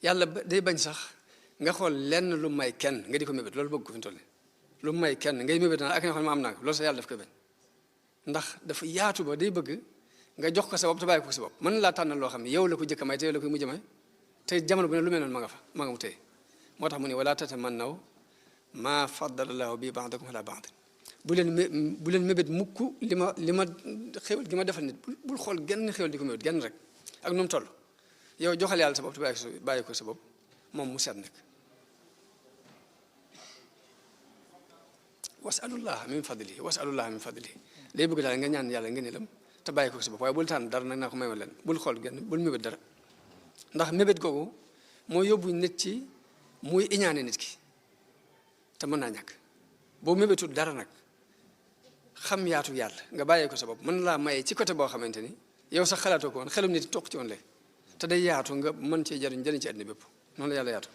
yàlla day bañ sax nga xool lenn lu may kenn nga di ko mébét loolu bëgg ko fi mu toll nii lu may kenn ngay mébét naa ak nga xam ne ma am naa ko loolu sax yàlla daf koy bañ ndax dafa yaatu ba day bëgg nga jox ko sa bopp te bàyyi ko sa bopp mën laa tànnal loo xam ne yow la ko jëkk may te yow la koy mujj may te jamono bu ne lu mel noonu ma nga fa ma nga mu tey moo tax mu ne wala tatamannaw maa faddala llaahu bi ba'dakum ala ba'd bu leen mébét mukk li ma xéwal gi ma defal nit bul xool genn xéwal di ko mébét genn rek ak nu mu toll yow joxal yàlla sa bopp te bàyyi ko sa bopp moom mu seet nag wasalullah min fadlihi day bëgg daal nga ñaan yàlla nga nelam te bàyyi ko sa bopp waaye bul tànn dara nag naa ko may ma leen bul xool genn bul mébét dara ndax mébét googu moo yóbbu nit ci muy iñaane nit ki te mën naa ñàkk boo mébétul dara nag xam yaatu yàlla nga bàyyee ko sa bopp mën laa maye ci côté boo xamante ni yow sax xalaatoo ko woon xelum nit toq ci woon lay te day yaatu nga mën cee jariñ ci àddina bépp noonu la yàlla yaatu